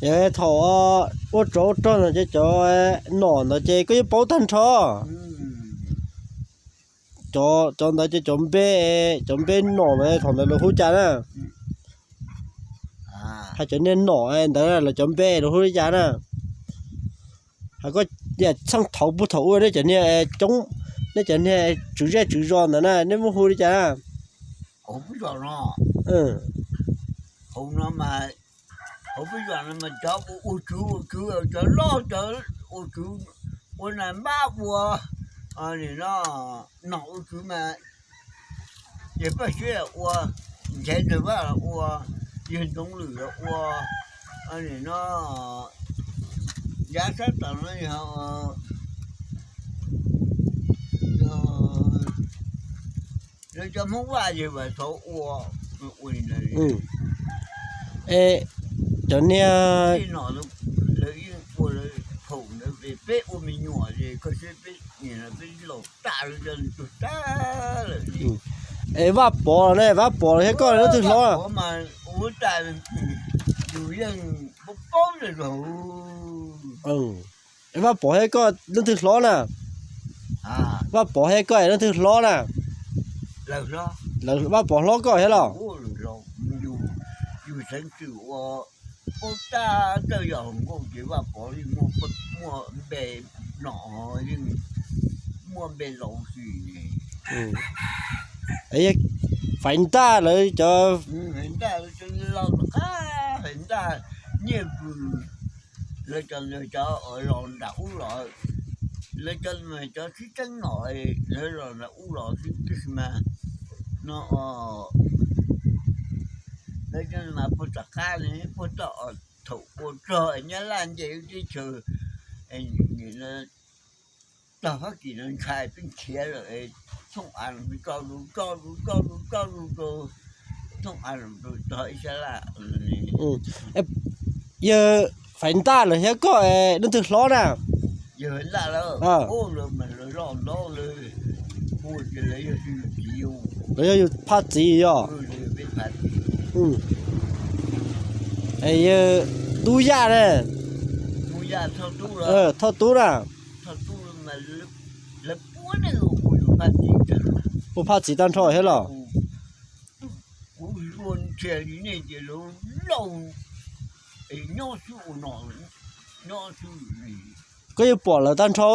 Yog thaum ua tsov ua rog ntawd ces cov nom ntawd ces koj yeej paub tag nrho. Cov ntawd ces cov npe, cov npe nom ntawd thaum ntawd lawv hu cas na? Hais cov niag nom ntawd lawv cov npe lawv hu li cas na? Hais koj niam txheej thaum puag thaum ub nej cov niag coob, nej cov niag tswv zej tswv zos ntawd na nej muab hu li cas na? Hauv peb zos no, hauv no mas, hauv peb zos no mas cov ua tswv ua tswv cov loj cov ua tswv, ua nas npab ua, nim no nom ua tswv mas, ces Paj Siab los ua, Nchaiv Ntxawg Vaj los ua, Yawg Ntxoov Lwm los ua, nim no yav sab tom no yog lawv cov Hmoob Vaj Yawg Vam Xauv ua, ua li ntawd. Es cov niag, lawv yeej ua lawv phaum ntawd, peb ua me nyuam ces koj saib peb niam peb laus tas lawv cov tuag tag lawm. Es Vaj Pov los ne, Vaj Pov los thiab koj leej twg hlob? Vaj Pov mas ua tas, yus yeej paub paub lawm. Es Vaj Pov thiab koj leej twg hlob na? Vaj Pov thiab koj leej twg hlob na? Vaj Pov hlob koj thiab los? Yus xeev twm ua, paub tag tawj yog hluas nkauj ces Vaj Pov yeej muaj npe, nom yeej muaj npe laus xwb. Faiv Ntaj lawv cov, Faiv Ntaj, Faiv Ntaj, Nyiaj Vwm, lawv cov, lawv cov los nram ub los, lawv cov, cov sib txeeb nom, lawv los nram ub los xwb tab sis mas no lawv cov mas puag tom qab ne, puag tom thaum ua rog Nyab Laj nce lub teb chaws, tog Fab Kis no ntshai peb nrhiav lawm, thooj av los tso lus tso lus tso lus tso lus rau, thooj av los rau tog ib sab laj. Yawg Faiv Ntaj lawm thiab koj leej twg hlob na? Yawg Faiv Ntaj lawm, lawv mas lawv loj ntaub lawv, lawv yog yus txiv, lawv yog yus phaj txiv yog. Yawg Tub Yaj ne, Thoj Tub na, ua phaj txiv tag nrho thiab los? Kuv luag nrhiav li nej ces lawv lauj, nyob xwb ua no, nyob xwb. Koj yeej pom lawv tag nrho,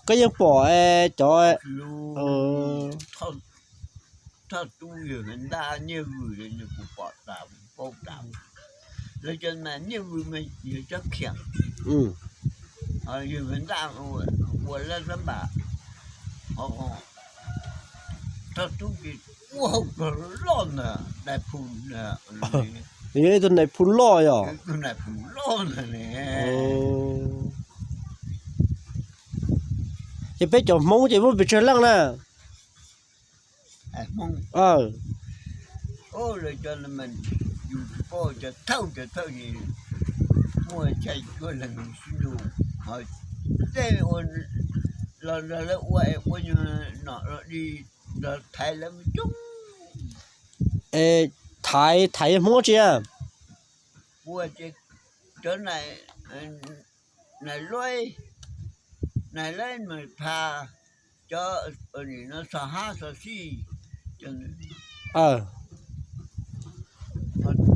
koj yeej pom cov Thoj Tub, Yawg Faiv Ntaj, Nyiaj Vwm, kuv pom tas, paub tas. Lawv cov mas Nyiaj Vwm mas yog cov khiam, Yawg Faiv Ntaj ua lab xab npam, Thoj Tub ces ua hauv plawg loj ntag, nais phoo, yog ib tug nais phoo loj yog. Nais phoo loj ntag ne. Ces peb cov Hmoob ces muaj pes tsawg leej na? Hmoob, lawv cov, yus tsis paub, cov thawj cov thawj ces muaj xya cuaj leeg xwb lauj. Ho tej los nrog lawv ua es ua nyuag nom los dig nrog Thaiv lawv coob. Es Thaiv, Thaiv yog Hmoob tsi a? Ua ces cov Nais Laib, Nais Laib Mas Pha, cov nim no Xos Hab Xos Xij,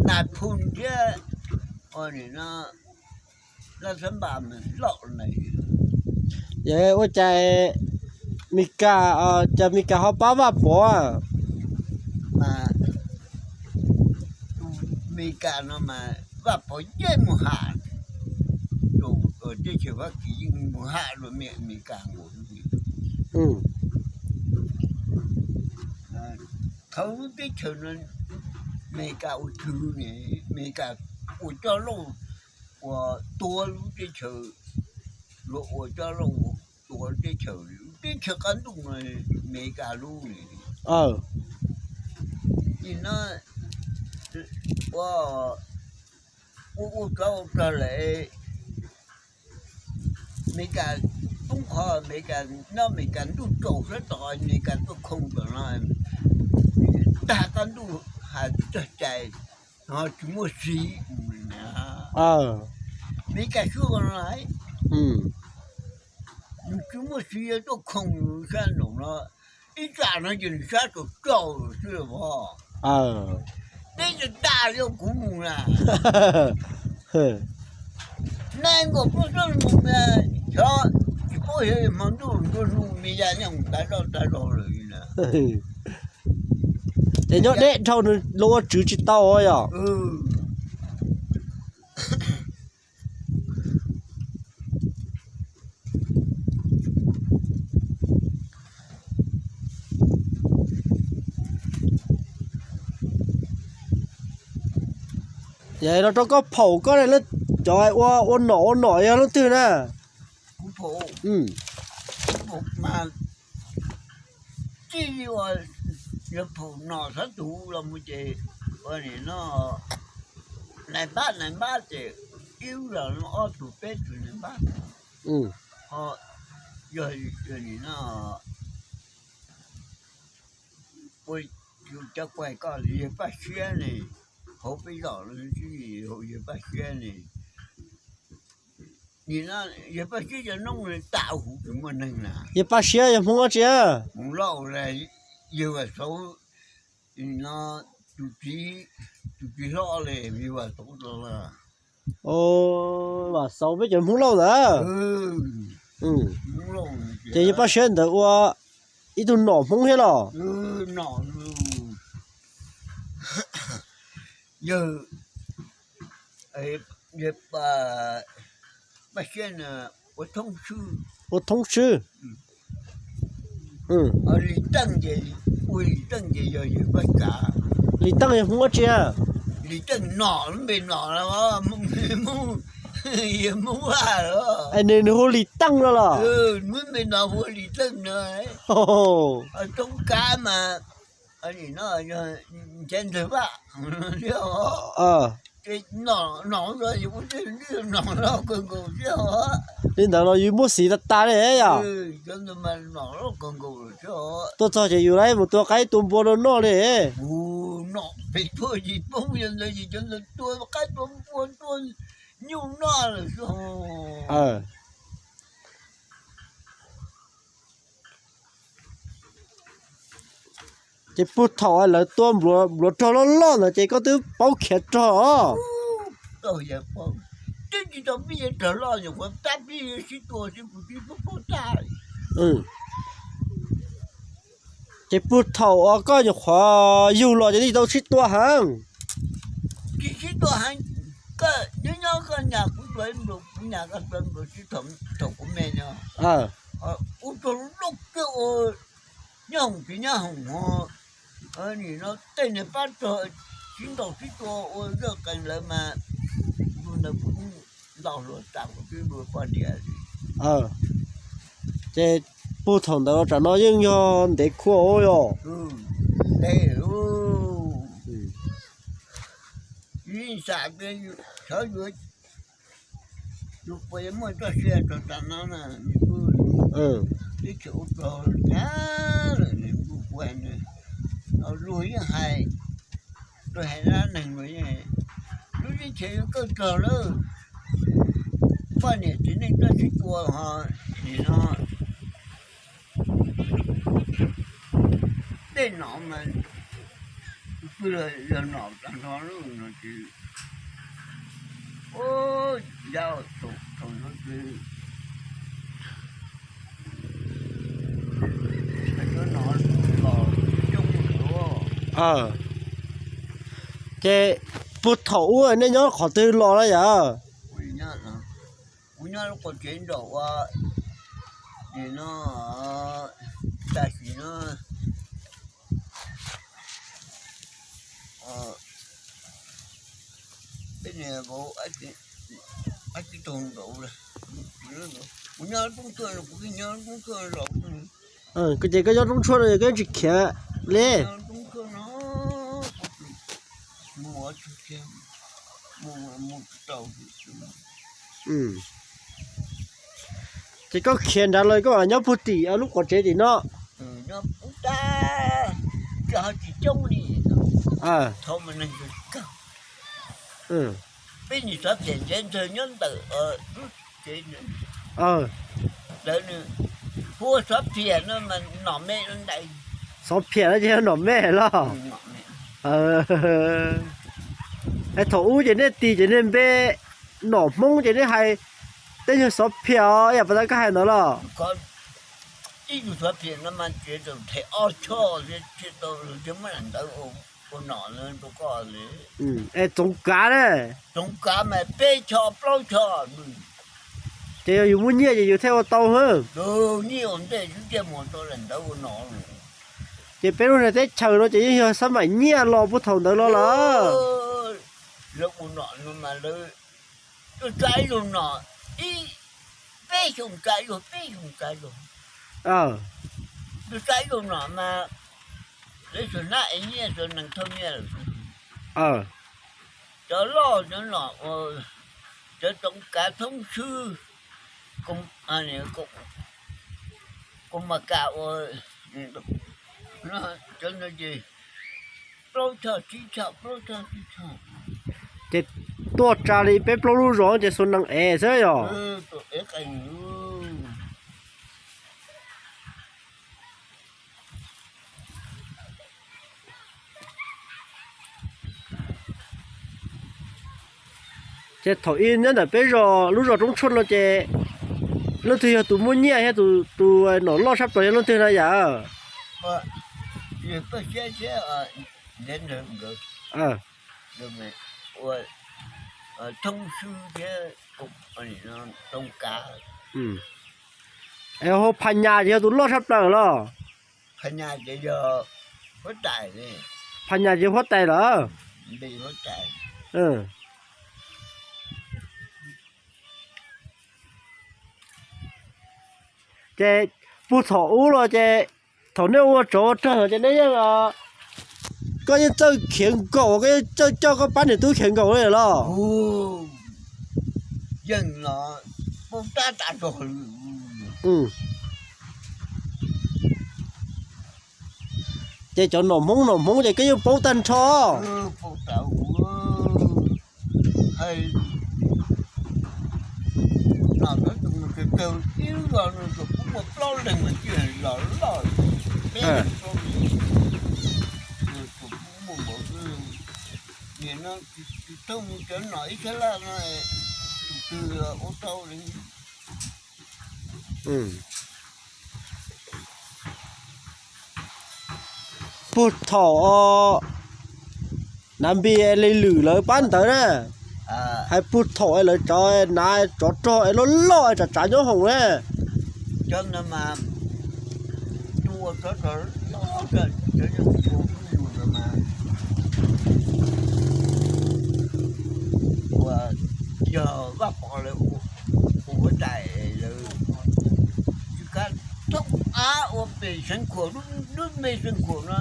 Nais Phoo thiab nim no Laj Xab Npas mas loj na. Yog ua cas Mes Kas, cas Mes Kas ho pab Vaj Pov? Mas tus Mes Kas no mas Vaj Pov yeej mus ham, teb chaws Fab Kis yeej mus ham rau Mes Kas nkaus. Thaum lub teb chaws no Mes Kas ua tswv ne, Mes Kas ua coj lauj, ua tua lub teb chaws, luag ua coj lauj tua lub teb chaws, lub teb chaws qab ntuj no Mes Kas lub ne. Nim no ua, ua ua rog ua rog lawm, Mes Kas toob qhov Mes Kas nyob, Mes Kas ntuj tsaus sab tod, Mes Kas tuaj khoo tom no, tag qab ntuj has txog cai, Tsis muaj xiv. Meskas suab ko no, nws tsis muaj xiv yuav tuaj khoom nws sab nraum no. Ib tsam no ces nws sab tsaus tsaus xwb os. Peb tsis tas li kuv mus na. Nai nkaus peb txoj mus na, xyov tsis paub xyov hmo ntuj nruab hnub me ya nyob mus tas zoj tas zog lawm li na. Ces nyob deb dhau nws los ua tswv tsis tau yom. Yog los rau koj phaum koj cov ua ua nom ua nom yog leej twg na? Txij li uas yog phaum nom xab tus los mus ces ua nim no nais npab nais npab ces ib lub zos ob tug peb tug nais npab. Ho yog nim no ua yus cov kuag koj li yawg Paj Siab ne, hauv peb zos yawg Paj Siab ne. Nim no yawg Paj Siab cov noob tas huv tsis muaj neeg na. Yawg Paj Siab yog Hmoob dab tsi? Hmoob Lauj, yawg Vam Xauv, no tus txiv, tus txiv hlob li yawg Vam Xauv los. Vam Xauv peb cov Hmoob Lauj ntawd. Ces yawg Paj Siab ntawd ua ib tug nom Hmoob thiab los? Yawg Paj Siab ua thoob swb. Ua thoob swb. Lis Teej ces, ua Lis Teej ces yog yawg Paj Kav. Lis Teej yog Hmoob dab tsi? Lis Teej nom, npe nom, yawg Hmoob Vaj los. Es nws, nws hu Lis Teej no los? Nws npe nom hu Lis Teej no. Thoob kav mas, no, Nchaiv Ntxawg Vaj thiab os. Ces nom, nom, nom loj kawg nkaus thiab os. Li ntawd los yus muaj xiv tas tas li yom. Cov ntawd mas nom loj kawg nkaus thiab os. Tuaj txog ces yus lawv mus tua qaib tua npua rau noj li. Nom pem tuaj tsis poob yog ntawd ces cov ntawd tua qaib tua npua tua nyuj noj lawm xwb. Ces puag thaum lawv tua npluav rog loj loj ntawd ces koj twb paub khiav rog os. Twb tsis tau pib rog loj nyuam qhuav tab pib sib tua xwb kuv twb paub tag. Ces puag thaum uas koj nyuam qhuav yug los ces twb tsis tau sib tua heev. Tsis sib tua heev, koj nyob nyob koj nyas kuv tua ib npluag, kuv nyas koj tua ib npluag xwb thaum kuv me no. Ua rog loj kiag ua nyob hoom tsis nyob hoom ho, nim no tej niag pab rog sib ntaus sib tua ua zaj qees lawv mas, tus ntawd kuv ntau hluav taws kuv twb ua poj niam li. Ces puag thaum ntawd los tsam no yeej yog ntev khuaj yom. Ntev, yeej xam tias xyov yuav, yus puas yuav muaj txoj sia rau tam no na, nws kuj teb chaws ua rog hnyav lawm nws kuj ua, luag yeej hais, luag hais dab neeg mas yeej, lub teb chaws yuav kawg rog lawm, poj niam txiv neej txhob sib tua ho, nim no tej nom mas twb yog nom tag nrho lawm no ces, ua, yog thaum no ces los coob lawm. Ces puag thaum ub nej nyob qhov twg los na yom? Kuv nyob lub qhov tsev nraum ua, nim no tam sim no peb niam vauv ab tsi taug nraud, kuv nyob roob tshuaj, kuv nyob roob tshuaj los. Ces koj nyob roob tshuaj no yog koj tsis khiav li. Ces koj khiav nrad los koj nyob puag tim lub qhov tsev tim no? Tsis coob li, thaum mas neeg kawg, Peb nim xov phiam ntshe ntshawg nyob ntawm lub tsev ntawd, ntawd nws hu ua xov phiam no mas nom me no ntais. Xov phiam no ces yog nom me los? Thaum ub ces nej tis ces nej npe nom Hmoob ces nej hais tej yog xov phiam os, yam pas tas koj hais ntawd los? Ib yus xov phiam no mas tsev tau them ob choj, tsis tau, tsis muab ntawd ua nom rau koj li. Es txoov kav ne? Txoov kav mas peb choj plaub choj. Ces yog yus muaj nyiaj ces yus thiaj ua tau hab. Nyiaj ua ntej xwb thiaj mus tau ntawd ua nom. Ces peb lub teb chaws no ces yeej yog xab maim nyiaj los puag thaum ntawd los lawm. Lawv ua nom no mas lawv tsa ib zaug nom, ib, peb xyoos tsa ib zaug, peb xyoos tsa ib zaug. Lawv tsa ib zaug nom mas lawv xuas hnab ev nyiaj, xuas nees thauj nyiaj lawm. Cov loj cov nom, cov txoov kav thoob swb, kuv mas kam ua cov no ces plaub choj tsib choj, plaub choj tsib choj. Ces tuaj tsa li peb plaub lub zos ces xuas nees ev xwb yog? Ces thaum ub nyob ntawm peb zos, lub zos Roob Tshuaj no ces leej twg yog tus muaj nyiaj thiab tus nom loj tshaj plaws yog leej twg na yom? Thoob Swb thiab Txoov Kav. Es ho Phas Nyas ces yog tus loj tshaj plaws los? Phas Nyas ces yog huab tais, Phas Nyas ces huab tais lawm. Ces puag thaum ub los ces thaum nej ua tsov ua rog ces nej yeej, koj yeej txawj khiav nkaum, koj yeej txawj coj koj pab niam tub khiav nkaum li los? Yeej los, ces cov nom Hmoob nom Hmoob ces koj yeej paub tag nrho. Hais, no, ib lub zos no tsuas pub muaj plaub leeg mas cia los loj, peb leeg plaub leeg, tsuas pub muaj npaum xwb. Nim no tsis thooj cov nom ib sab laj no, tus twg ua tau li. Puag thaum Nav Npis Lis Lwm lawv pab ntawd na, hais puag thaum lawv cov, nav tsov rog es loj loj es tsav tsav nyob hoom na. Yog Vaj Pov lawv ua huab tais, lawv tsis kam thoob av ua pem Xeev Khuam, lub npe Xeev Khuam no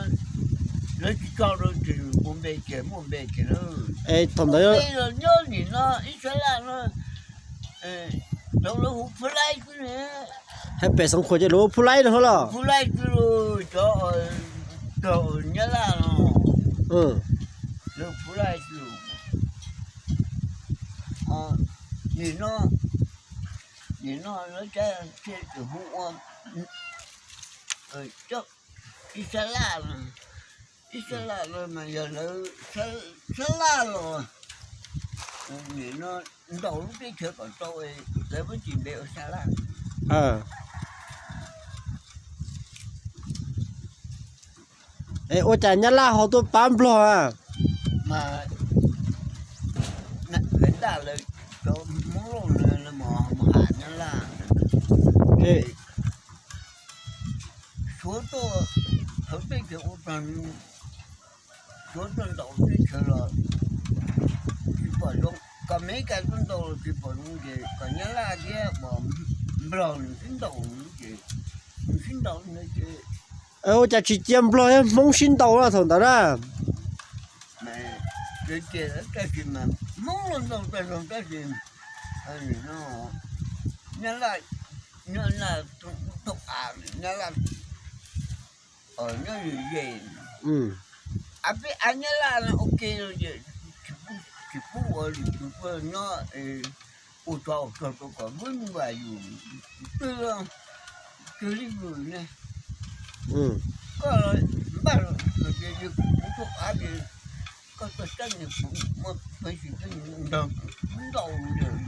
lawv tsis tso rau, tsis muaj npe ces muaj npe ces lawm. Thaum ntawd nyob nim no ib sab laj no, thaum lawv hu Phu Laib xwb ne. Hais pem Xeev Khuam ces lawv hu Phu Laib no los? Phu Laib xwb, cov, cov Nyab Laj no lawv Phu Laib xwb. Nim no, nim no lawv thiaj tsis hu ua ib sab laj no, ib sab laj no mas yog lawv sab laj los, nim no ntaus lub teb chaws kom tau, lawv muab tsis npe ua sab laj. Es ua cas Nyab Laj ho tuaj pab Nplog a? Mas lawv ntaj lawv cov Hmoob Lauj lawv mus ham Nyab Laj, suav tuaj, thaum teb chaws ua tag, suav tuaj ntaus teb chaws los tsis pom zoo, kom Amelikas tuaj ntaus los tsis pom zoo ces kom Nyab Laj thiab Nplog nws sib ntaus ces, nws sib ntaus ces. Ua cas tsis cia Nplog thiab Hmoob sib ntaus thaum ntawd na? Tab sis mas Hmoob los ntaus tag zog tab sis no, Nyab Laj, Nyab Laj, Nyab Laj, nyob ze, peb av Nyab Laj no ua ke los ces tsis pub Pub ua li tus tuaj nyob ua tso ua tog rau kom vwb npaim yus twg, twg li vwm ne. Koj npaj los ces yog kuv tuaj av ces koj tuaj tseeb kuv muaj peev xwm nrog ntau lawm.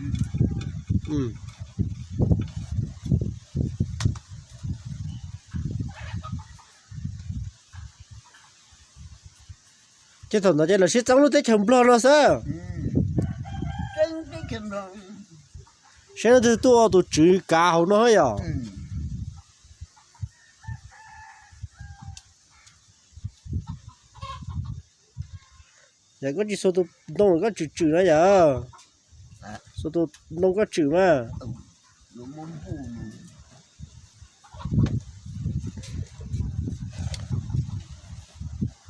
Ces thaum ntawd ces lawv sib txeeb lub teb chaws Nplog no xwb. Saib leej twg tuaj ua tus tswv kav hauv no yom. Yog koj tsis xuas tus ntoo koj tswm tswm na yom? Xuas tus ntoo koj tswm mas.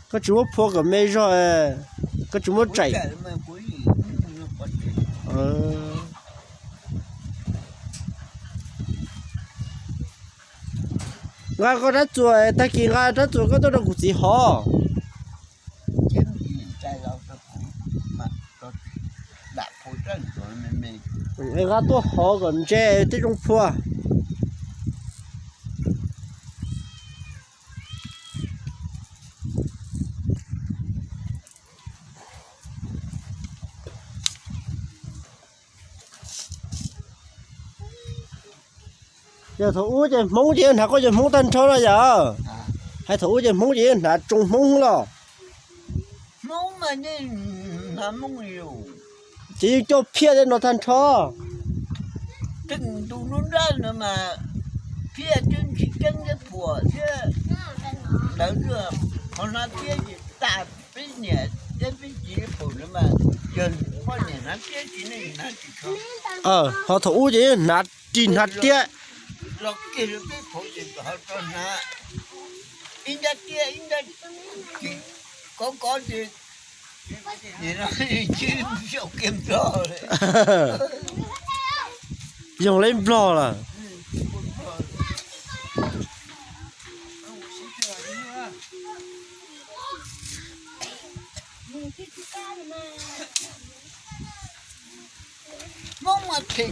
Koj tsis muab phua kom me zog, koj tsis muab tsaim. Nqa koj rab txuas, tag kis nqa rab txuas koj tuaj rau kuv txiv hov. Nqa tuaj hov kom ntse thiaj zoo phua. Yog thaum ub ces Hmoob ces yeej hnav koj cov Hmoob tag nrho no yom? Hais thaum ub ces Hmoob ces yeej hnav tsoo Hmoob los? Ces yeej coj phiaj tej no tag nrho. Ho thaum ub ces yeej hnav ris hnav tiab. Yog li Nplog lawm. Hmoob mas phem,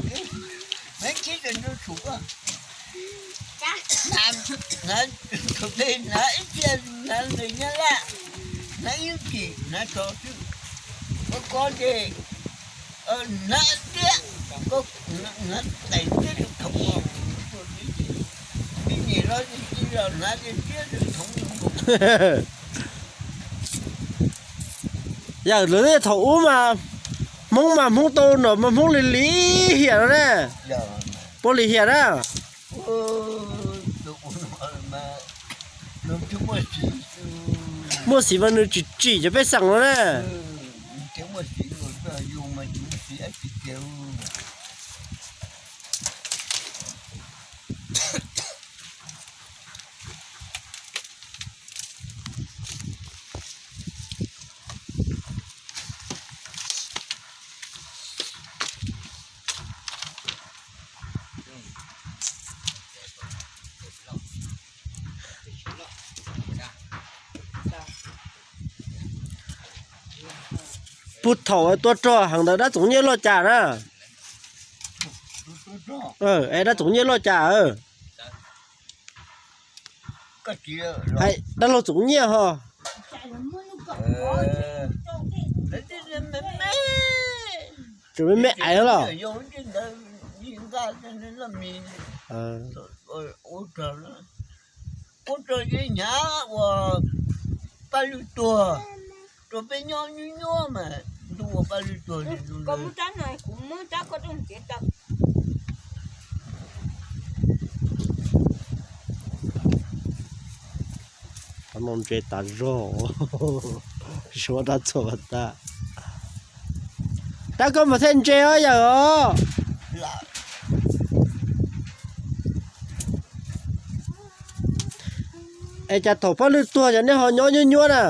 hnav ib txhia hnav ib txhia hnav ntawm Nyab Laj, hnav ib lub tim hnav tso xwb. Koj kov ces hnav tiab, hnav tais tiab tus thoov, me nyuam los hnav tiab tus thoov. Yog lawv thaum ub mas Hmoob mas Hmoob tau nom mas Hmoob li lim hiam no na. Puav lim hiam na. Muaj xiv mas nws tsim tsim cov pej xeem no na. Puag thaum tuaj rog heev ntawd dab txoov nyiaj loj cas na? Es dab txoov nyiaj loj cas? Dab laug txoov nyiaj ho. Tseem me me aiv los? Ua rog hnyav ua paj lwj tuag, rau peb nyob nyuaj nyuaj mas ntuj ua paj lwj tuag li. Ntse tas zog, suav dab txuas tas. Tab koj mas thiaj ntse os yawm os. Es cas thaum paj lwj tuag cas nej ho nyob nyuaj nyuaj na?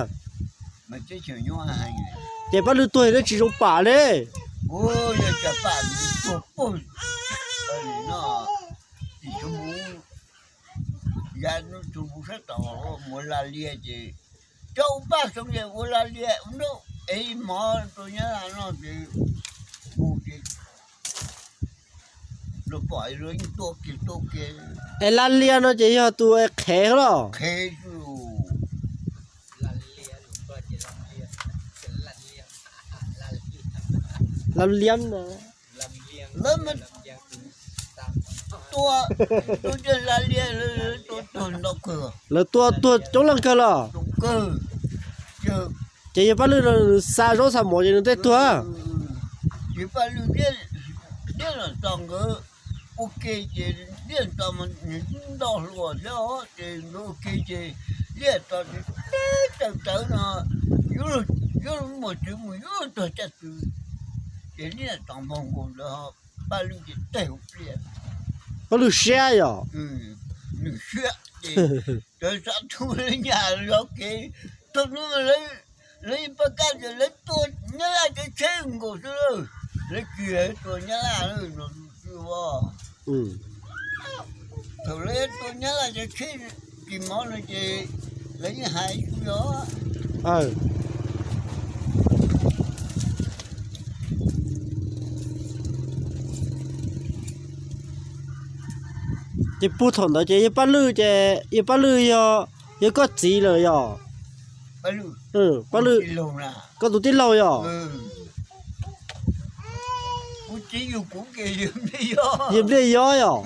Ces paj lwj tuag nej tsis zoo pam li. Ua la lias ces cov ua paj xoo ces ua la lias ua nrab Ib mov rau Nyab Laj noj ces mus ces luag pom luag yeej tua kiag tua kiag. Es Laj Liaj no ces yog tus qhev los? Qhev. Laj Liaj no. Tua, tua Laj Liaj, tua tuag ntau kawg. Lawv tua tuag coob leej kawg los? Ces yog Paj Lwj no nws xa zaub xa mov ces nws tej tuag. Ces Paj Lwj thiab los txog nkawd ua ke ces thiaj txog mas nws ntau hluas thiab ces nkawd ua ke ces liaj txog ces tawm tawv no yuav muag tswv mus yuav txog caj txwv ces liaj txog npog nkaus ntawd Paj Lwj ces teg hauv pliaj. Paj Lwj siab yom? Nws siab ces tawv xav tu lawv nyas zov kev. Thaum ntawd lawv paj kab ces lawv tua Nyab Laj cov tsheb nkaus xwb lawm, lawv tsis tua Nyab Laj no xwb os. Thaum lawv tua Nyab Laj cov tsheb kis mov no ces lawv yeej hais xwb os. Ces puag thaum ntawd ces yawg Paj Lwj ces yawg Paj Lwj yog, yog koj txiv lawm yom? Paj Lwj, koj tus tij laug yom? Yawg Npliaj Yob yom?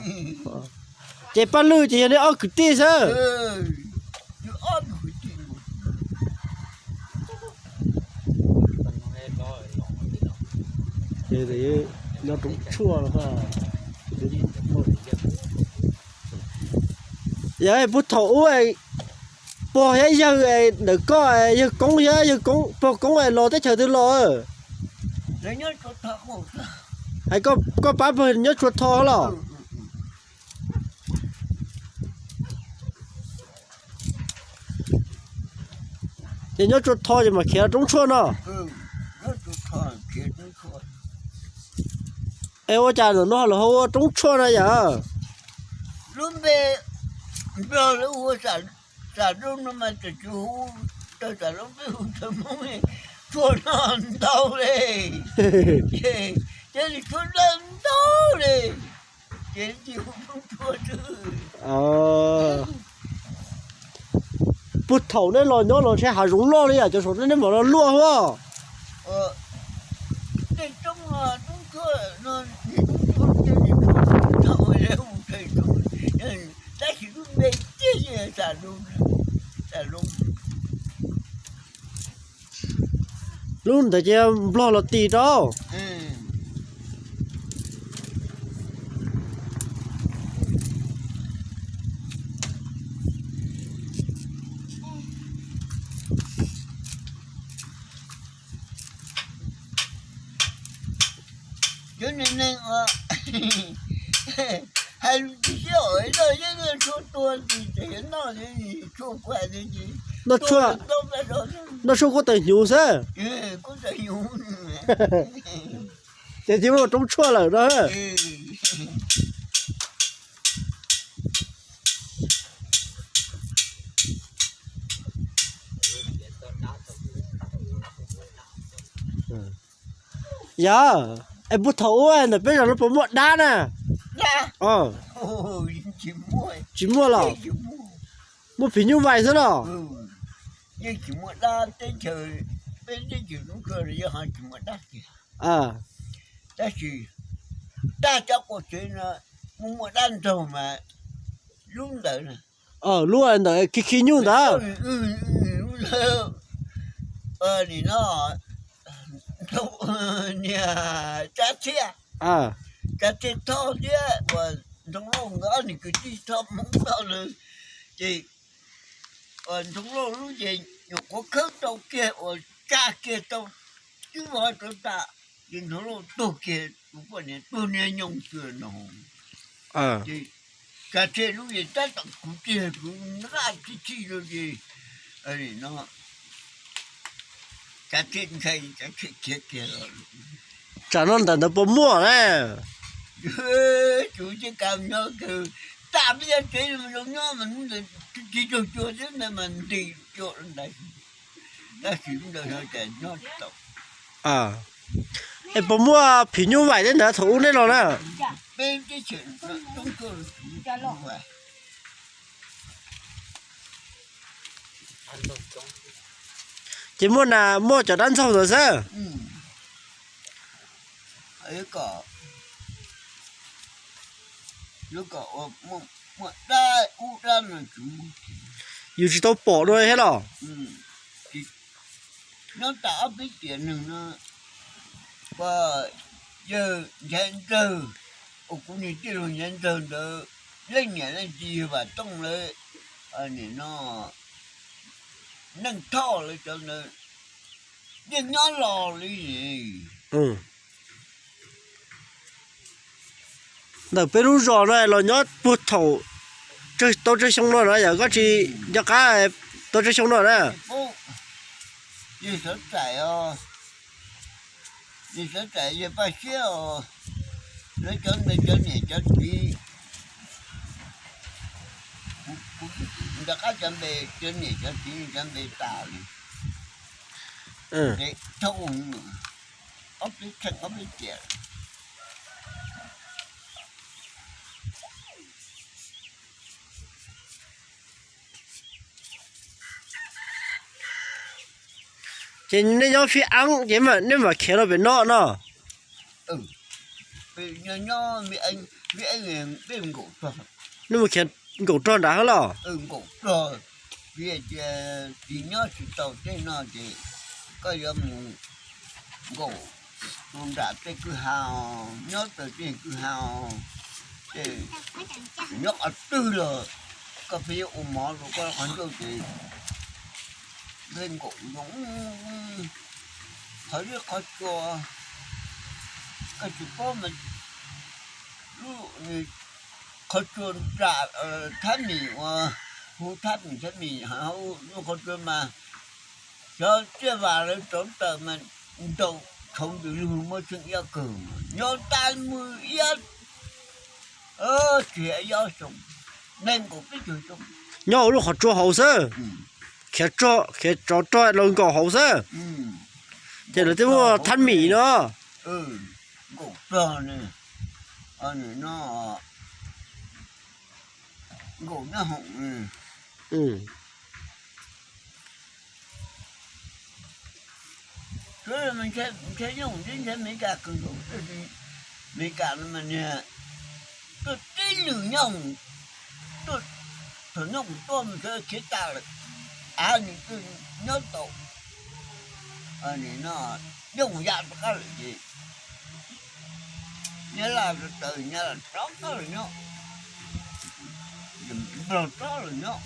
Ces Paj Lwj ces yog nej ob kwv tij xwb. Nyob roob tshuaj. Yog puag thaum ub pog thiab yawg ntawm koj, yawg Koob thiab yawg Koob, pog Koob los teb chaws twg los? Hais koj pab pog nyob Tsua Tho los? Ces nyob Tsua Tho ces mam khiav roob tshuaj no. Es ua cas ntawm no ho los hu ua roob tshuaj na yom? Lub npe Nplog lawv hu ua Xam Roob no mas txawm tsis hu tau Xam Roob, peb hu tau Hmoob tshuaj no ntau li, ces thiaj li tshuaj ntau ntau li, ces tsis hu Roob Tshuaj xwb. Puag thaum nej los nyob los ntshe hav zoov loj li yam cov saum nej mam los luaj huab. Tej roob no, roob tshuaj no, tab sis lub npe tiag Xam Roob, Xam Roob. Lub ntawd ces Nplog los tis rau. Cov neeg neeg uas hais lus tsis sib haum no yeej noj tshuaj tuag tis ces yuav noj tshuaj kuj hais tias noj tshuaj kuj tawm hnyuv xwb. Ces tsis muaj roob tshuaj lawm no. Yog, es puag thaum ub ntawm peb zos no puas muaj dab na? Tsis muaj los? Muaj phim nyuj vais xwb los? Yeej tsis muaj dab, teb chaws, peb teb chaws Hmoob Tshuaj yeej ho tsis muaj dab kiag. Tab sis tag cov quav tsev no muaj muaj dab nraug mas lub ntawd na, lub ntawd khi khi nyuj ntawd. Lub ntawd, nim no, niag Tsab Txhiaj, Tsab Txhiaj Thoj thiab uas Ntxoov Lauj nkawd ob niag kwv tij Thoj Hmoob Thoj lawm, ces Ntxoov Lauj lub ces nyuam qhuav khawb tau kiag uas tsa kiag tau twb vov rau tas, ces Ntxoov Lauj tuag kiag, tus poj niam tuag niag nyoog xwb no. Ces Tsab Txhiaj lub ces tab tom kuv tiag kuv nqaj tib txhij rau ces no Tsab Txhiaj ntshai, Tsab Txhiaj khiav kiag los. Tsam no ntawm ntawd puas muaj na? Tus ces kam nyob kawg, tas peb cov tsev zoo nyob mas ntawd tsis raug cua thiab ntawd mas nti cua ntawd. Tab sis ntawd no cas nyob tsis tau. Es puas muaj phim nyuj vaim tej ntawd thaum ub nej los na? Peb teb chaws no coob tuaj, ces muaj na, muaj cov dab ntxaug ntawd xwb. Kom, kom ua, muaj dab ub dab no tsis muaj. Yus tsis tau pom dua thiab los? Nyob tas ob peb tiam neeg no, yawg Nchaiv Ntxawg, uas kuv niag tij laug Nchaiv Ntxawg ntawd, leej niam leej txiv yawg Vam Tooj lawv, nim no Neej Thoj lawv cov ntawd yeej nyob los li. Ntawm peb lub zos no los nyob puag thaum tau tsawg xyoo no na, yog koj tsis nco qab, tau tsawg xyoo no na? Yawg Xov Tsaim os, yawg Xov Tsaim, yawg Paj Siab os, lawv cov ntawd cov niam cov txiv, nco qab cov npe, cov niam cov txiv cov npe tas li. Thab u, ob peb kheej ob peb tiam. Ces nej nyob Fib Eeb ces nej mam khiav los pem no no? Nej mus khiav nkaum rog nrad los? Vim tias tsis nyob tsis tau tej no ces koj yuav mus nkaum rau nram tej kwj ha, nyob raws tej kwj ha, ces nyob qhov twg los koj pheej yuav ua mov rau koj qhov ncauj ces pheej nkaum zoo qhov zeb qhov tsua, koj tsis paub mas lub qhov tsua nram Thab Mim uas hu Thab Mim, Thab Mim lub qhov tsua mas xyov Tsiaj Vas lawv rauv taws mas ntaus tshauv ntws lug muaj tseeb iab kawg, nyob tas mus iab tsis yob xyoo, nees nkaum peb caug xyoo. Nyob hauv lub qhov tsua hauv xwb, khiav tsov rog los nkaum hauv xwb. Ces lawv twb muaj Thab Mim no. Nkaum rog no, nkaum nyob hoom. Ntshe nyob ntawm Meskas kawg nkaus, Meskas no mas niag tuaj tib lwm nyob, tuaj thaum nyob kuv tuaj mas sawv daws khiav tas lawm, av nws twb nyob tau, nyob mus ya rov qab lawm ces Nyab Laj tawm, Nyab Laj rov qab los nyob, Nplog rov los nyob.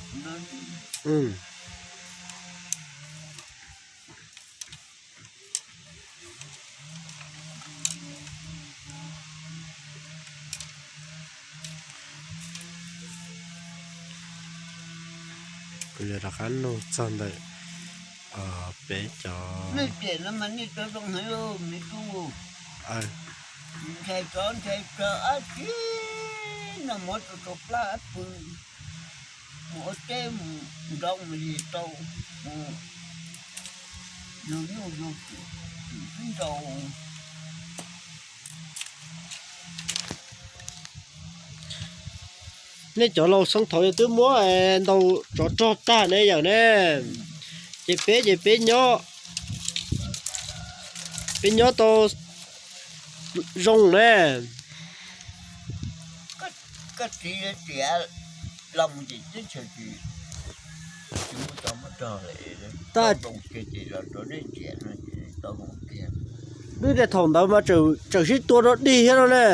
Kuv yuav rov qab nug txog ntawm peb cov, nej tiam no mas nej tau zoo heev lauj me tub. Ntshai tsov ntshai rog ab tsi, noj mov tau tau plab ab pw, mus ua teb mus nrov mus lig tau, mus yug nyuj yug twm xwb nrau. Nej cov laus xyoo thaud twb muab ntaus tsov rog tag ne yawm ne, ces peb ces peb nyob, peb nyob tau zoo ne. Koj txiv tias los mus ces teb chaws tsis, tsis muaj tsov muaj rog lawm, tau zoo kiag ces los rau nej ntsia no ces tau zoo kiag. Twb tias thaum ntawd mas tseem sib tua rau dig thiab no ne.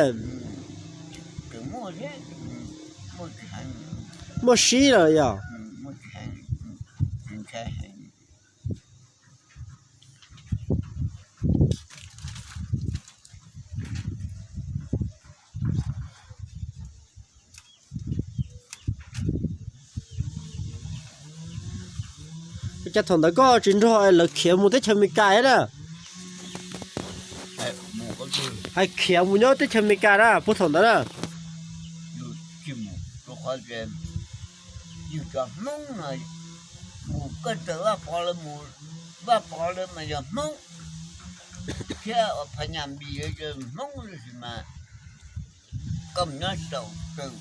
Muaj sib lawm yog. Cas thaum ntawd koj tsis nrog lawv khiav mus teb chaws Amelikas thiab na? Hais khiav mus nyob teb chaws Amelikas na puag thaum ntawd na? Yus cov Hmoob no mus koj tawm Vaj Pov lawv mus Vaj Pov lawv mas yog Hmoob, thiab Phas Nyas Npis yog Hmoob tab sis mas koj mus nyob tsis tau, txawm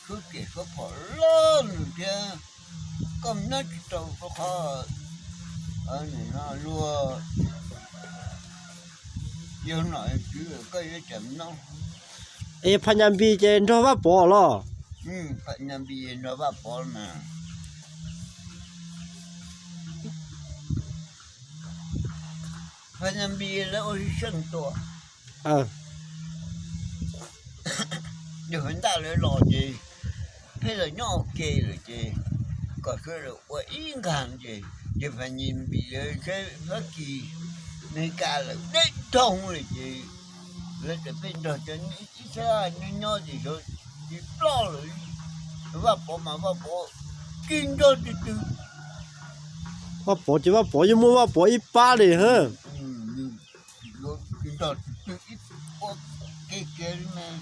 suab riam suab phom loj nws thiab koj mus nyob tsis tau rau qhov luag yog nom yog tswv koj yuav cas mus nyob. Es Phas Nyas Npis ces nrog Vaj Pov los? Phas Nyas Npis nrog Vaj Pov mas. Phas Nyas Npis lawv ua sib seej tua. Yog hais ntaj lawv los ces pheej los nyob ua ke lawm ces kom sawv daws ua ib nkag ces, ces Phas Nyas Npis lawv saib Fab Kis, Amelikas lawm deb dhau lawm ces lawv txawm pheej nrog cov ib sab nyob nyob ces xyov tsis ploj lawm. Vaj Pov mas Vaj Pov tsis nrog twg twg. Vaj Pov ces Vaj Pov yeej muaj Vaj Pov ib pab li ha. Tsis nrog twg twg ib ua ke kiag li mas.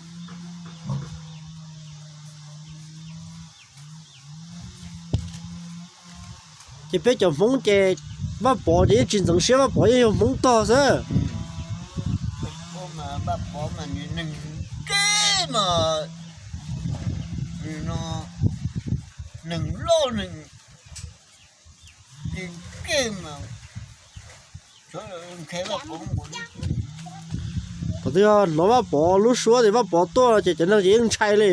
Ces peb cov Hmoob ces Vaj Pov ces yeej tsis ntxeev siab, Vaj Pov yeej yog Hmoob tog xwb. Vaj Pov mas neeg kev mas, neeg loj neeg kev mas. Thaum twg yog hnov Vaj Pov lub suab tias Vaj Pov tuaj ces cov neeg ces yeej ntshai li.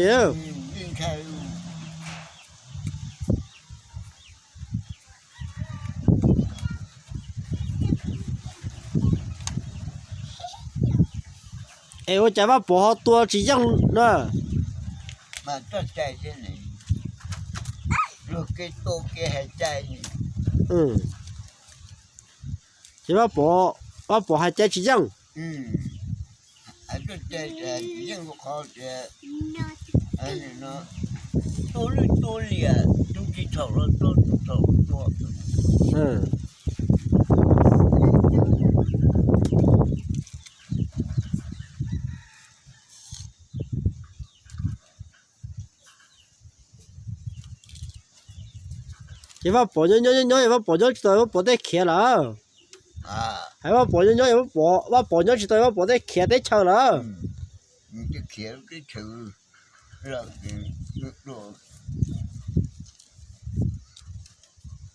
Es ua cas Vaj Pov ho tua tsis yeej na? Mas txoj cai thiab ne, luag kev tua kev hais cai. Ces Vaj Pov, Vaj Pov hais cai tsis yeej. Hais txoj cai tsis yeej rau qhov tias tua lwj tua liam, tus tsis txhaum los tua, tus txhaum los tua. Ces Vaj Pov nyob nyob nyob nyob, Vaj Pov nyob tsis tau Vaj Pov tej khiav lawm. Hais Vaj Pov nyob nyob, Vaj Pov nyob tsis tau Vaj Pov tej khiav teb chaws lawm.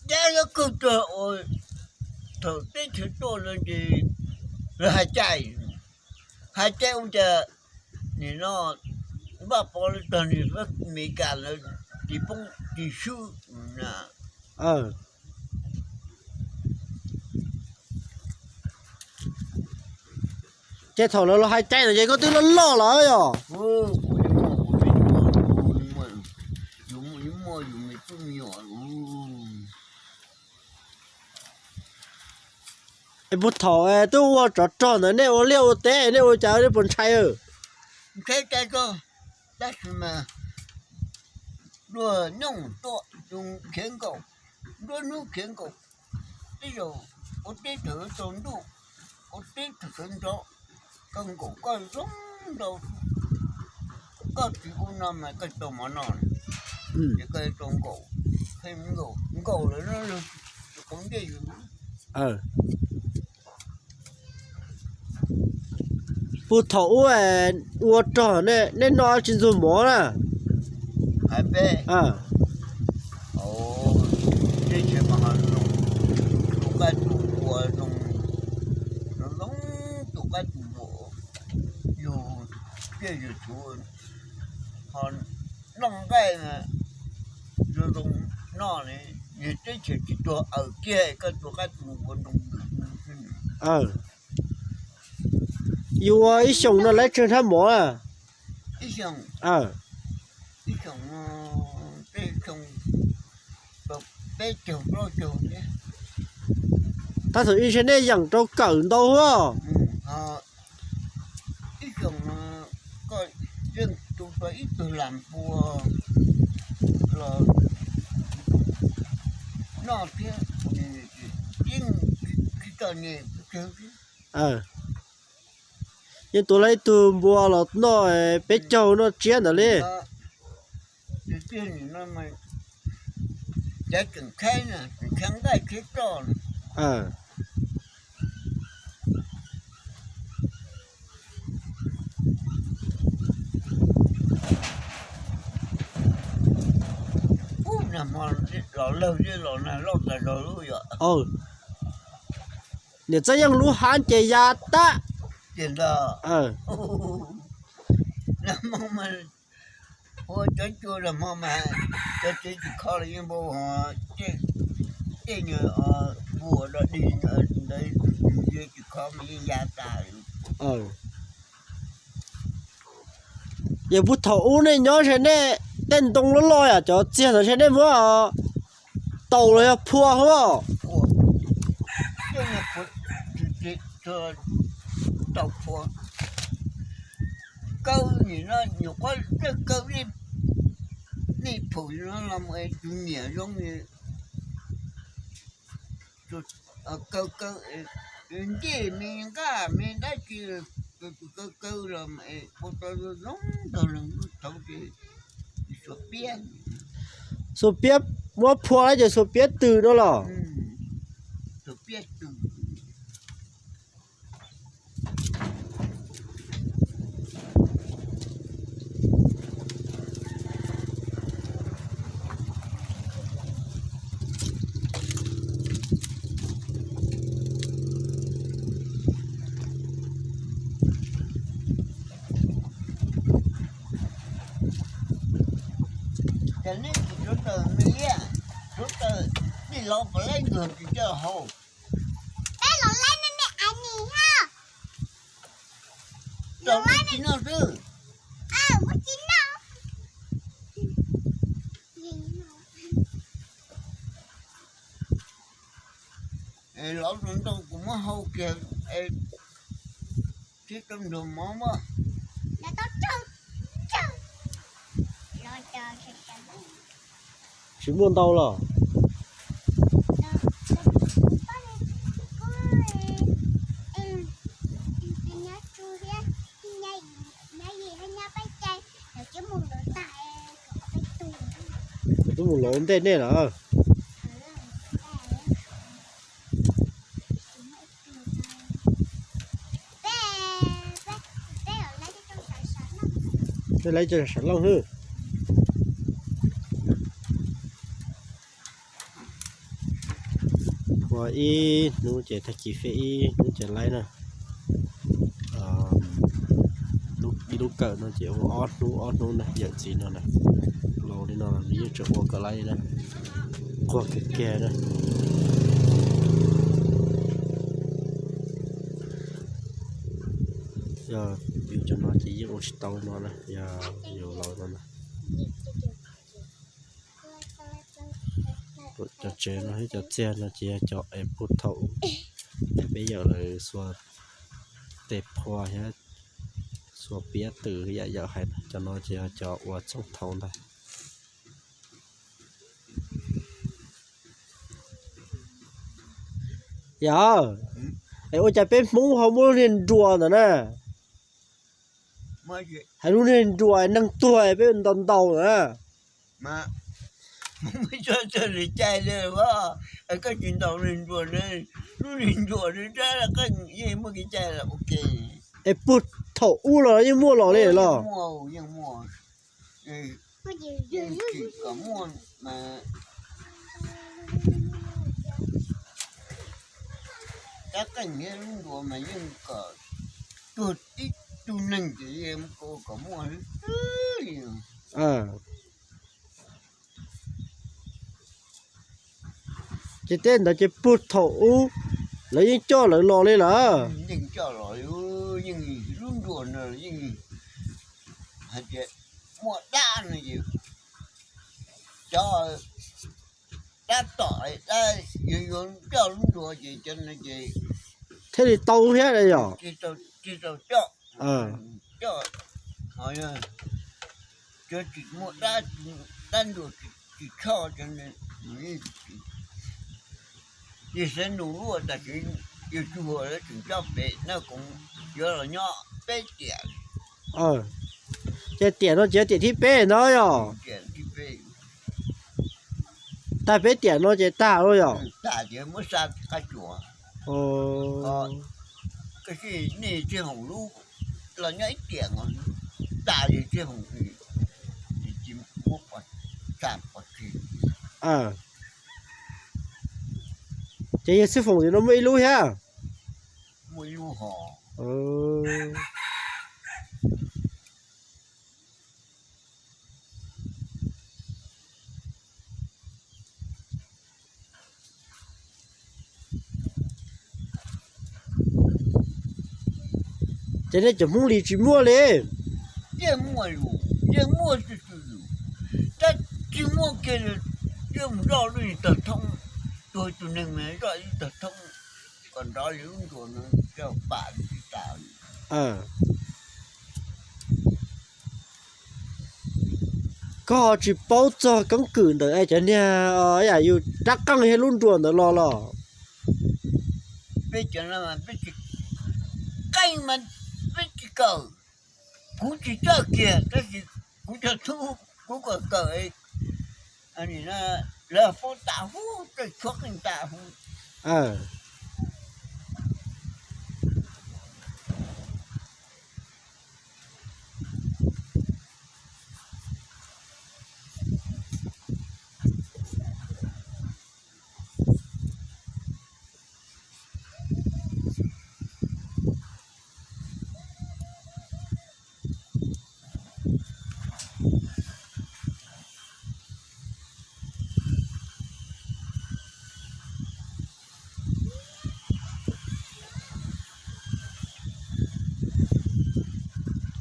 Dab yuav kawg tuag uas thaum teb chaws tuaj no ces lawv hais cai, hais cai ua cas nim no Vaj Pov lawv tog nim Amelikas lawv tis poob tis swb na. Ces thaum lawv los hais cai no ces koj twb loj loj lawm yom. Es puag thaum twb ua tsov rog ntawd nej ua liaj ua teb nej ua cas nej puas ntshai? Ntshai cai kawg, tab sis mas luag nyooj tuaj khiav nkaum, nruab hnub khiav nkaum, tej zaum ua teb thaum tsaus ntuj, ua teb thaum sawv ntxov, koj nkaum koj zoo nraug, koj tsis ua no mas koj tau mov noj, ces koj tau nkaum, nkaum lawm no tsis qau ntiag yus. Puag thaum ub ua rog nej noj tsis ntxuag mov na? Hais peb, teb chaws mas ho zoo, tus nqaij tus npua zoo, zoo zoo tus nqaij tus npua, yus thiaj yus txhuv ho noj nqaij zoo zoo noj li, yus teb chaws tsis tuag aws kiag koj tus nqaij tus npua zoo. Yus ua ib xyoos no lawv tsawg hnab mov na? Ib xyoos, ib xyoos, peb caug plaub caug thiab. Tab sis ib ntshe nej yeem rau kawm ntau huab. Ib xyoos koj yeej tu tau ib tug lam npua los noj thiab, yeej tsis tau niam pes tsawg. Yeej tua tau ib tug npua los noj peb caug noj tsiab ntawd li. Tiag tiag nim no mas cov tseem khaib na, tseem khiav nqaij khiav roj. Ub, nag hmo los lawg los nag loj tas zog lub yom. Niam Txawj Yeej lub hav ces ya tag. Tiag ntag. Nag hmo mas ua cov cua nag hmo mas cov tsev tsis kho los yeej npau, tej nyuag vuas dog dig ntawd tsis kho mas yeej ya tas. Yog puag thaum ub nej nyob ntshe nej tej ntoo loj loj yom, cov txiag ntawd ntshe nej muab taus los yog phua hos. Tau phua, kaw nim no nyuam qhuav kaw, nej phaum no los mus es tus niam zoo li kaw kaw, ncej me nqaj me dab tsi, kaw kaw los ua tau zoo tau leej lub thaud ces xuas piab. Xuas piab, muab phua lawm ces xuas piab tws no los. Xuas piab tws. Cas nej tsis suav taws me liab, suav taws, nej los puas laib nkawg tsis coj haus. Peb los laib nej me a nis ha. Los laib tsis noj xwb. Muab tsis noj. Los rau ntau kuv muab hau kiag, thiab rau nrog mov mas. Tsis muaj ntau los. Twb mus lov ntej nej lawm. Peb laib coj sawv looj hwb. Ua ib hnub ces tag kis feb ib hnub ces laib na. Ib lub kawm no ces ua ob hnub ob hnub na, yawm txiv no na. Laus li no nws yeej tseem ua kom laib na. Quag kiag kiag na. Yog yus cov no ces yeej ua tsis tau no na, yog yus laus no na. Cov tsev no thiab cov txiag no ces yog cov es puag thaum es peb yawm lawv xuas tes phua thiab xuas piab tws yam yawm hais, cov no ces yog cov uas txheej thaum ntag. Yog, es ua cas peb Hmoob ho muaj lub niag nruas ntawd na? Hais lub niag nruas neeg tuag peb ntaus ntaus na. Koj tsis ntaus niag nruas, lub niag nruas rab yeej muaj kev cai ua ke. Es puag thaum ub los yeej muaj los li los? Kom muaj mas rab qeej thiab lub nruas mas yeej kom tuag ib tug neeg ces yeej kom muaj xwb li. Ces tej ntawd ces puag thaum ub lawv yeej coj lawv los li lawm. Yeej coj los, yeej lub nruas no yeej hais tias muaj dab no ces cov dab tom dab yuav yuav coj lub nruas ces cov no ces thiaj li tau thiab yom. Tsis tau coj, coj ho yog cov tsis muaj dab, dab nruas tsis tshoj cov no. Yog xav nus luaj tam sim yus tsuj huas lawv tseem coj pem no kuv yuav los nyob peb tiam. Ces tiam no ces tiam thib peb ntag yog. Tag peb tiam no ces tag lawm yom? Tag ces muab xa qab tsuas. Tab sis nej tsis hoom lub los nyob ib tiam, tag ces tsis hoom, tsis muab xa pov tseg. Ces yawg xib foom tim no muaj ib lub thiab? Muaj ib lub hos. Ces nej cov Hmoob Lis tsis muaj li? Yeej muaj, yeej muaj, tab tsis muaj kiag, yeej mus zoj lub tog thoob, tuag tus neeg zoj ib tog thoob, kom nrov li lub nruas no, pam tsis tas. Koj ho tsis paub txog keeb kwm ntawm cov niag yam yus rab qeej thiab lub nruas ntawd los los? Peb cov no peb tsis qeej mas peb tsis kawm, kuv tsis coj kiag tab sis kuv cov tub kuv kom kawm, lawv paub tas huv, tej tshuab qeej tas huv.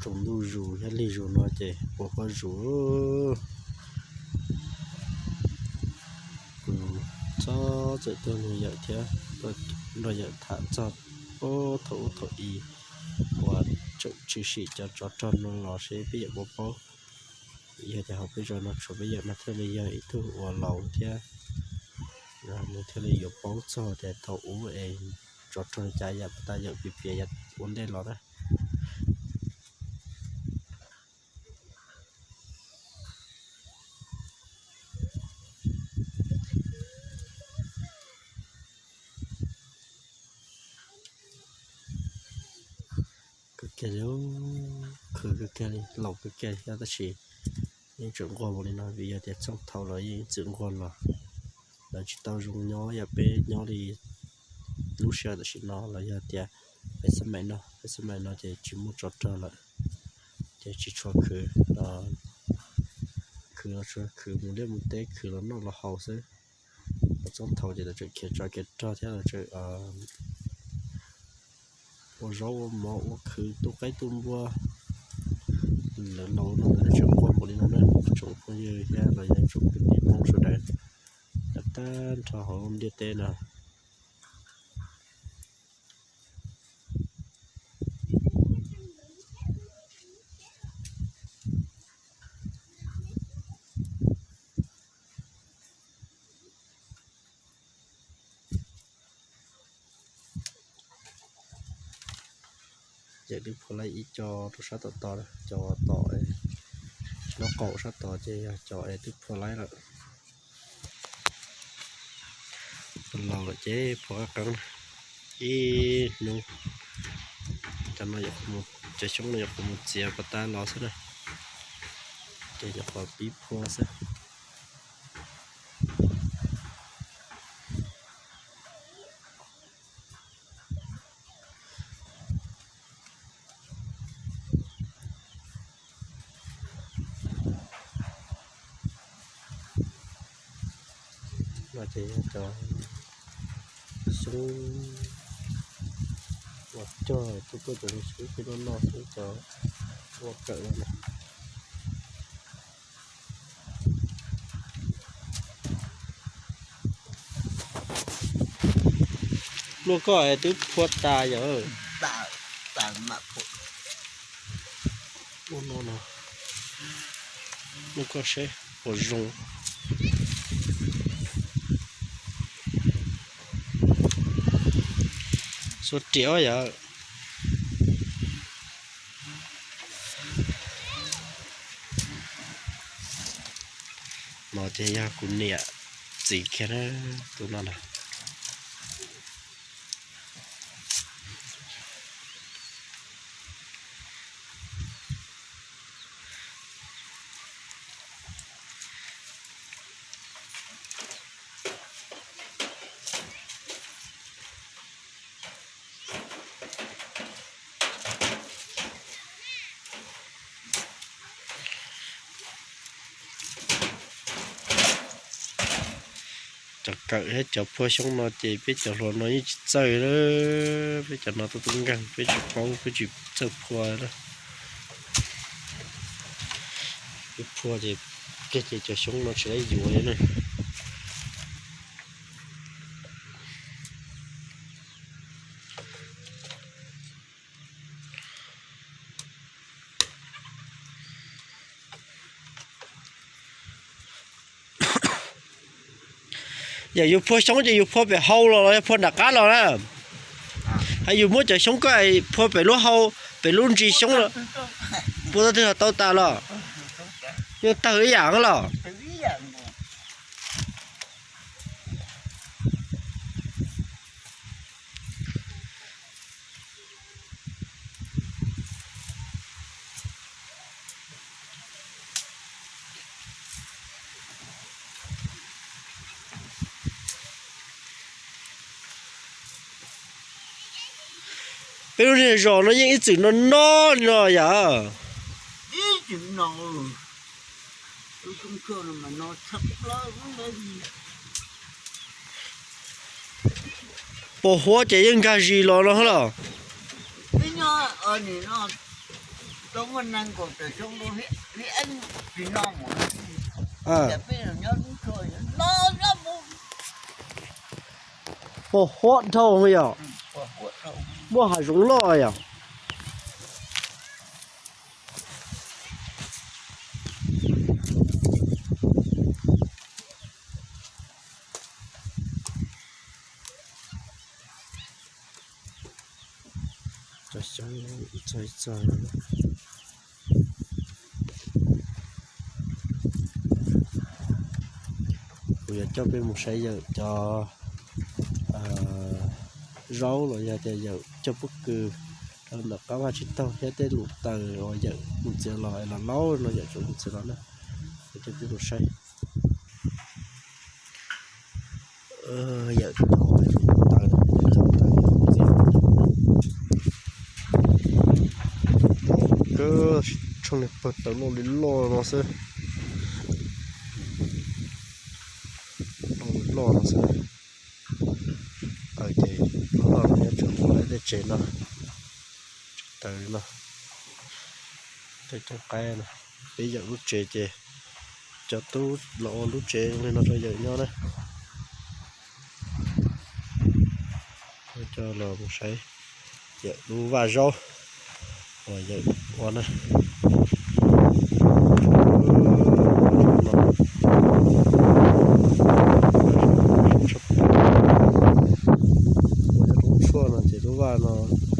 Tsaus ntuj zus thiab lig zus no ces ua pob zus. Kuv txhob txawm tuaj nrog yawm thiab, tuaj nrog yawm tham txog thaum ub thaum i uas tseem tshwm sim cov tsov rog no los seb peb yawm puas paub. Yog tias hauv peb zos no tshuav peb yawm mas thiaj li yog ib tug uas laus thiab, nws thiaj li yuav paub txog tias thaum ub es tsov rog li cas yam puas tas yawm piav piav ua ntej los na. Kawg kiag li, khwv kawg kiag li, laus kawg kiag li thiab tab sis yeej tseem nquag mus li no vim yog tias txheej thaum los yeej txwm nquag los, lawv tsis tau zoo nyob yam peb nyob li lub sij hawm tam sim no los yog tias peb xab maim no, peb xab maim no ces tsis muaj tsov rog lawm, ces tsis tshua khwv, khwv los tsuas khwv mus liaj mus teb, khwv los noj los haus xwb. Txheej thaum ces lawv tseem khiav tsov khiav rog thiab lawv tseem ua zaub ua mov ua khwv tu qaib tu npua. Lawv laus no lawv tseem nquag npaum li no na, tsoom phooj ywg thiab los yog tsoom kwv tij Hmoob sawv daws nyob tag nrho hauv lub ntiaj teb no. Ces twb phua laib ib co rau sab tom tod, cov tom nraub qaum sab tod ces yog cov es twb phua laib lawm. Los lawm ces phua qab qeeb ib hnub. Cov no, cov xyoob no yuav qhuav mus txiav pas tas los xwb na, ces yuav qhuav pib phua xwb. No ces yog cov xyoob uas cog tuaj tuaj cov xyoob peb noj noj xwb, cov ua kawm no na. Luaj koj es twb phua tas yom. Ua no no, luaj koj seb puas zoo. Xuas riam yom. No ces yog kuv niam Txiv kiag na, tus no na. Cov kawm thiab cov phua xyoob no ces peb cov hluas no yeej tsis txawj lawm. Peb cov no tuaj tub nkeeg peb tsis paub, peb tsis txawj phua lawm. Peb phua ces kiag ces cov xyoob no tsis laib yuav li na. Yog yus phua xyoob ces yus phua pem hau los los yog phua nram qab los na? Hais yus muab cov xyoob ko phua pem lub hau, pem lub ntsis xyoob los, puas tau twg los tau tas los? Yeej tawg ib yam los. Peb lub niag zos no yeej ib txwm no no li no yom. Pos huab ces yeej nkag zis los no los. Pos huab dhau yom. Muaj hav zoov loj yom. Cov xyoob txog txog. Kuv yuav coj peb mus saib yawm cov zaub los yog tias yawm cog pob kws rau ntawm qab vaj tsib taug thiab tej lus taws uas yawm mus txiav los es los laub no yawm tsuas mus txiav los na. Coj peb mus saib. Yawm tau, yawm tau, yawm tau. Kawg, tshooj niag pawg taws loj li loj no xwb. Loj li loj no xwb. Taws ces loj loj no nyob tsam ua lawv tej tsev no, tsev taws no, tej cooj qaib no. Peb yawm lub tsev ces cov tub los ua lub tsev li no rau yawm nyob na. Coj los mus saib yawm lub vaj zaub uas yawm ua na. Ua cov roob tshuaj no ces lub vaj no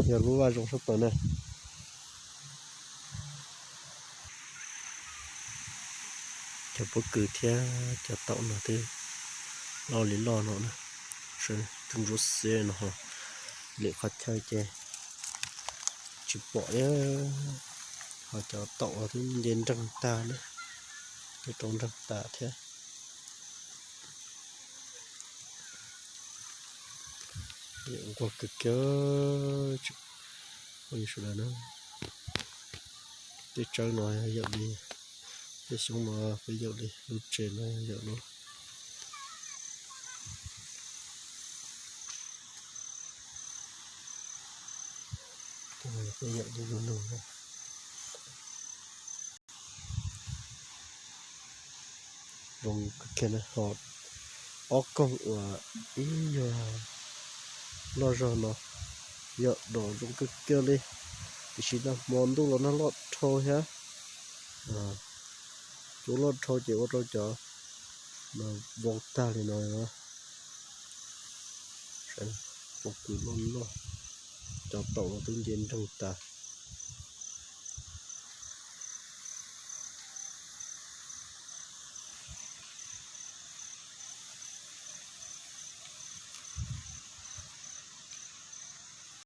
yog lub vaj zoo tshaj plaws na. Cov pob kws thiab cov taum no twb loj li loj no na. Tus ntsuab xeb no, lwm qhov chaw ces tsis pom li. Ho cov taum twb nce nreeg tag na, twb rau nreeg tas thiab. Nquag kawg kiag. Sawv daws na, tej tsawb no yawm li, tej xyoob no peb yawm li, lub tsev no yawm lub, peb yawm li lub nug. Zoo kawg kiag na, ho ob koog uas ib nyuag loj zog no yog dos zoo kawg kiag li. Tiam sis nag hmo ntuj los nag loj dhau thiab, cua loj dhau ces ua rau cov no vau tag li no. Pob kws loj loj, cov taum los twb nce nreeg tas.